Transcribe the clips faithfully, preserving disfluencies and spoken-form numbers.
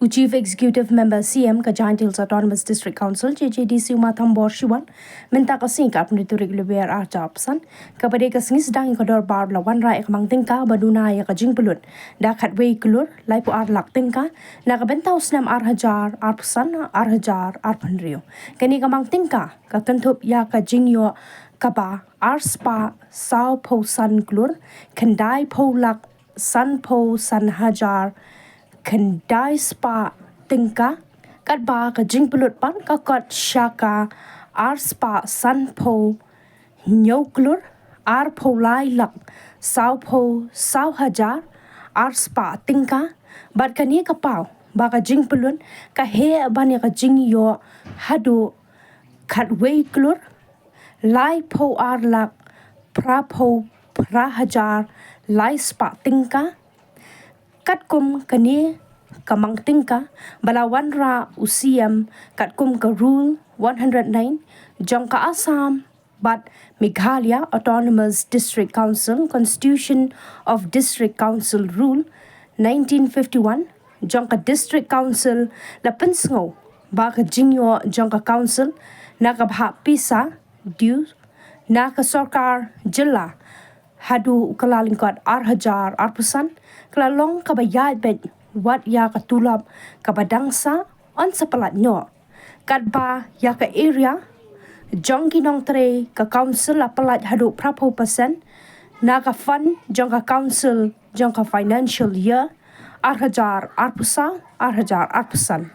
U Chief Executive Member C M ka Jaintia Hills Autonomous District Council, J H A D C, u Ma Thombor Shiwat, mynta ka sngi ka arphew tarik Lber arhajar arphew san, kaba dei ka sngi sdang ïa ka dorbar la wanrah ïa ka mang tyngka ba duna ïa ka jingpynlut da khatwei klur laiphew ar lak tyngka na ka bynta u snem arhajar arphew san arhajar arphew hynriew. Kane ka mang tyngka ka kynthup ïa ka jingïoh kaba arspah sawphew san klur khyndaiphew lak sanphew san hajar khyndai spah tyngka, katba ka jingpynlut pat ka kot sha ka arspah sanphew hynñiew klur arphew lai lak sawphew saw hajar arspah tyngka, bad kane ka paw ba ka jingpynlut ka heh ban ïa ka jingïoh haduh khatwei klur laiphew ar lak phraphew phra hajar lai spah tyngka. Katkum kane ka mang tyngka ba la wanrah u C M katkum ka Rule one hundred nine jong ka Assam bad Meghalaya Autonomous District Council Constitution of District Council Rule nineteen fifty-one jong ka District Council, la pynsngew ba ka jingïoh jong ka Council na ka bhah pisa dues na ka sorkar jylla haduh u Kyllalyngkot arhajar arphew san ka la long kaba ïaid beit wat ïa ka tulop kaba dang sah yn sa pyllait noh. Katba ïa ka arrear jong ki nongtrei ka Council la pyllait haduh phraphew percent na ka fund jong ka Council jong ka financial year arhajar arphew saw arhajar arphew san.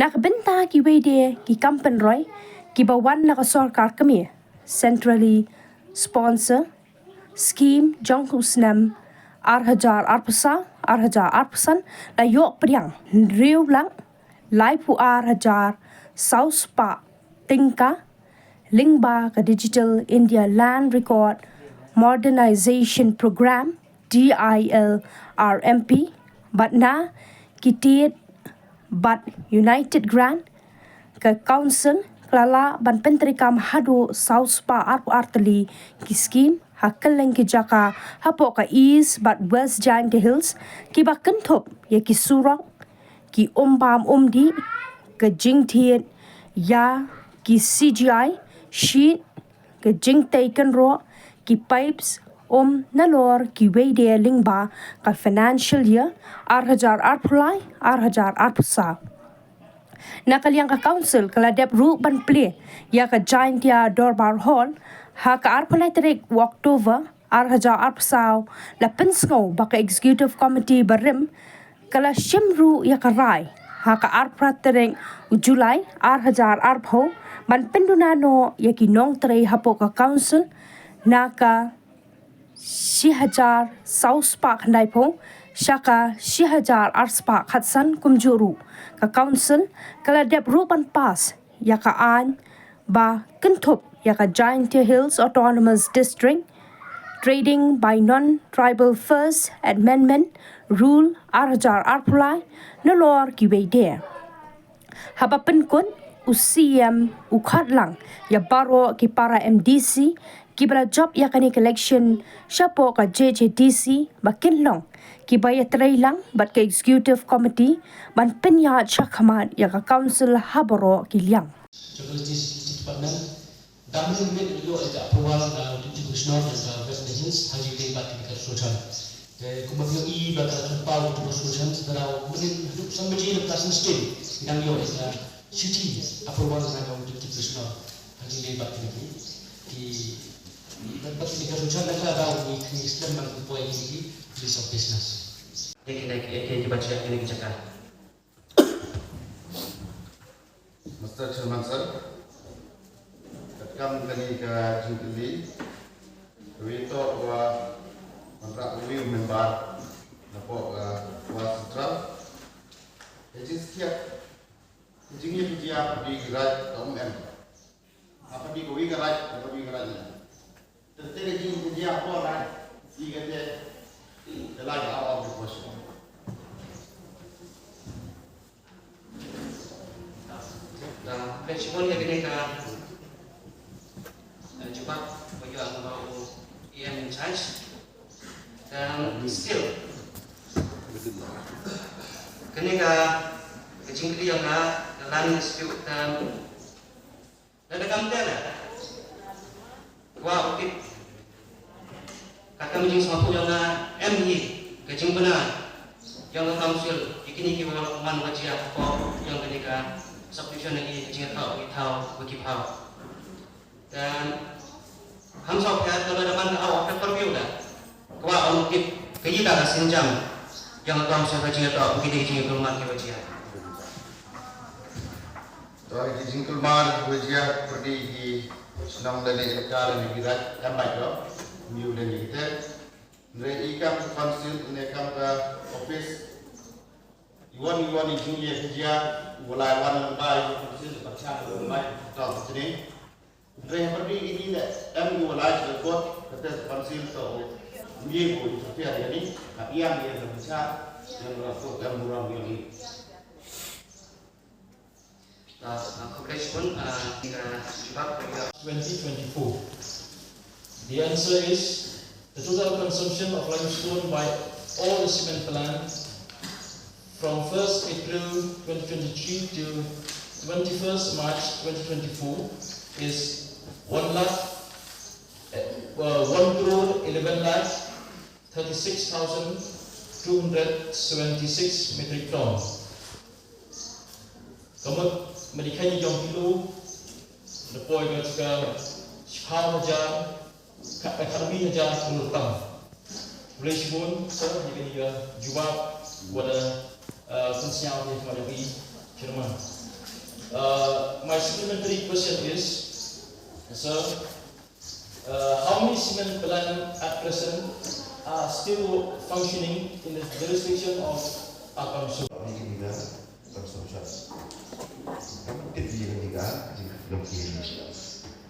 Na ka bynta kiwei de ki kam pynroi kiba wan na ka sorkar kmie, centrally sponsor scheme jong u snem arhajar arphew saw arhajar arphew san, la ïoh pdiang hynriew lak laiphew ar hajar saw spah tyngka lyngba ka Digital India Land Record Modernization Program, D I L R M P, bad na ki tied bad United Grant, ka Council ka la lah ban pyntreikam haduh saw spah arphew ar tylli ki skim ha kylleng ki jaka hapoh ka East bad West Jaintia Hills, kiba kynthup ïa ki surok, ki um bam um dih, ka jingthied ïa ki C G I sheet, ka jingtei kynroh, ki pipes um nalor kiwei de lyngba ka financial year arhajar arphew lai arhajar arphew saw. Na ka liang ka Council ka la dep ruh ban plie ïa ka Jaintia Dorbar Hall ha ka arphew lai tarik u October arhajar arphew saw, la pynsngew ba ka Executive Committee barim ka la shim ruh ïa ka rai ha ka arphew phra tarik u July arhajar arphew ban pynduna noh ïa ki nongtrei hapoh ka Council na ka shi hajar saw spah khyndaiphew sha ka shi hajar ar spah khatsan. Kumjuh ruh ka Council ka la dep ruh ban pass ïa ka aiñ ba kynthup ïa ka Jaintia Hills Autonomous District Trading by Non-Tribal First Amendment Rule arhajar arphew lai nalor kiwei de. Haba pynkut, u C M u khot lang ïa baroh ki para M D C kiba la jop ïa kane ka election shapoh ka J H A D C ba kin long kiba ïatrei lang bad ka Executive Committee ban pynïaid shakhmat ïa ka Council ha baroh ki liang. Jong ka Legislative Department, da mynnin mynnin ïoh ïa ka approval na u Deputy Commissioner jong ka West Jaintia Hills ha jingïadei bad kane ka resolution. Te kumba phi ïohi ba ka resolution, ka resolution sa dei mynnin haduh san baje da ka sien state ngi dang ïoh ïa ka shithi approval na ka u Deputy Commissioner ha jingïadei bad kine ki, ki bad bad kine ka resolution. Nangta da ngi, ngi slem ban poi ïa kine ki list of business. Ïa kine ki, ïa kine ki budget, ïa kine ki jaka. Mister Chairman Sir, katkam kane ka jingkylli, kawei toh wa wanrah uwei u member napoh ka West Central. Ka jingskhiat, ka jingïapynjia ha pdeng ki raid ka um em. Ha pdeng kawei ka raid, ha pdeng ka raid. Te te ka jingïapynjia hapoh raid, i ka te, ka la ka out of the question. Te shibun ïa kane ka, eh, jubab ba ïoh na u E M in charge. Te still, Kane ka, ka jingkylli ïa nga, ka Land Dispute, um, lada kam dei la kwah u tip, katkam ka jingsngewthuh ïa nga, em hi ka jingbna ïa ka council ïa kine kiba wan ba jia hapoh ïa kane ka subdivision, ïa ka jingïathoh ki thaw ba ki phaw. Te ham shuh phet, lada man ka out of purview da, kwah u tip kaei ka sienjam ïa ka council ka jingïathoh ba kine ki jingïathoh man kiba jia. To, ki jingkulmar ki jia pyrdi ki shnong lane elaka lane ki raid, em bad ro, ym ju lane ki te. Hynrei i kam ka council ne kam ka office, i wan, i wan i jingïa ka jia, u la wan lem bad i council, ba chan lem bad, to, sini. Hynrei ha pyrdi ki ni ne, em u la jia kot, kata ka council to, ym ye ko interfere ïa ni, ka ïa ïa ka bicha, ïa ka ko em buram ïa ni. Uh, uh, congratulations, uh, uh, Jibak, for your twenty twenty-four. The answer is the total consumption of limestone by all the cement plant from first April twenty twenty-three to twenty-first March twenty twenty-four is one lakh, uh, one crore eleven lakh thirty-six thousand two hundred seventy-six metric ton. Ka mut, madi khaïi jong kilo, da poi ka jaka shiphew hajar, ka, ka khatwi hajar klur tam. Khublei shibun, sir, ïa kane ka jubab, wat, uh, pynsngew ïa ka madi chairman. Uh, my supplementary question is, sir, Uh, how many cement plant at present are still functioning in the jurisdiction of our council? Ni ki ni ka consumption. Kam tip ni ka ni ka jingkylli.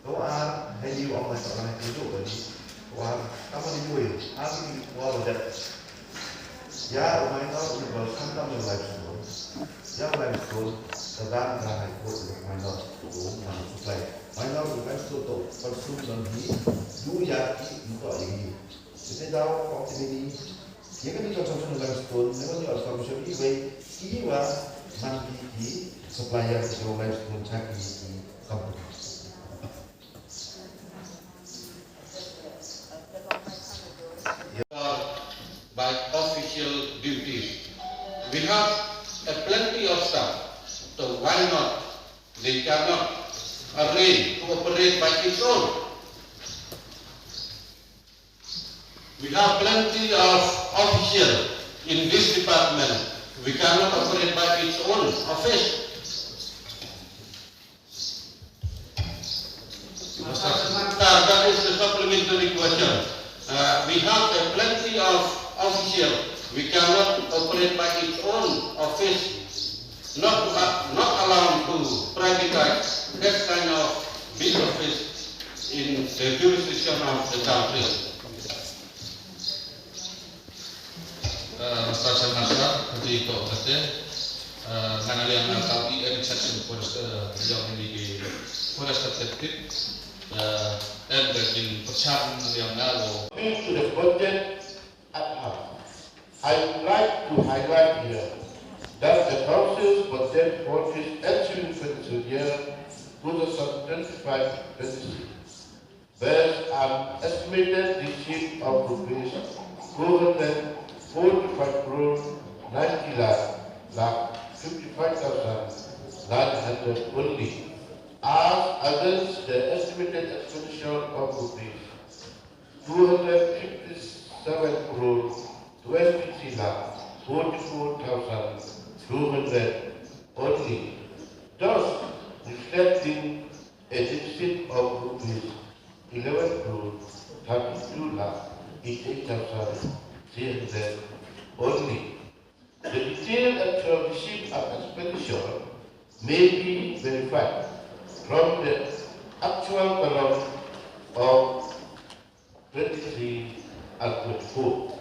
To ar, hai ni ong mai to ar, hai ni ong mai to ar. Kam ni oi, ar ni oi, oi. Ïa u minor u ba khamtam ïa u limestone. Ïa u limestone, ka dang ka High Court u minor u man supply. Minor u limestone to consume don hi, du ïa ki nto ïa hi. Ite daw ko ti ni. Ïa ka ni consumption u limestone, ne wan ïa consumption i wei, i wa man ki ki supplier ki u limestone cha ki ki company. By official duties. We have a plenty of stuff, so why not? They cannot arrange to operate by its own. We have plenty of official in this department. We cannot operate by its own office. That, that is the supplementary question. Uh, we have a plenty of official. We cannot operate by its own office. Not, uh, not allowed to privatize that kind of big office in the jurisdiction of the country. Uh, Mister Sharma Sir, hynrei to kate, uh, nga nga liang nga ka E N section forest, uh, liang ini ki forest protected, uh, and the jingpyrshang liang nga lo. Coming to the budget at hand, I would like to highlight here that the council's budget for this ensuing financial year two thousand twenty-five twenty-six bears an estimated receipt of rupees two hundred forty-five crore ninety lakh, lakh fifty-five thousand nine hundred only, as against the estimated expenditure of rupees two hundred fifty-seven crore twenty-three lakh forty-four thousand two hundred only, thus reflecting a deficit of rupees eleven crore thirty-two lakh eighty-eight thousand three hundred only. The detailed actual receipt and expenditure may be verified from the actual column of twenty-three and twenty-four.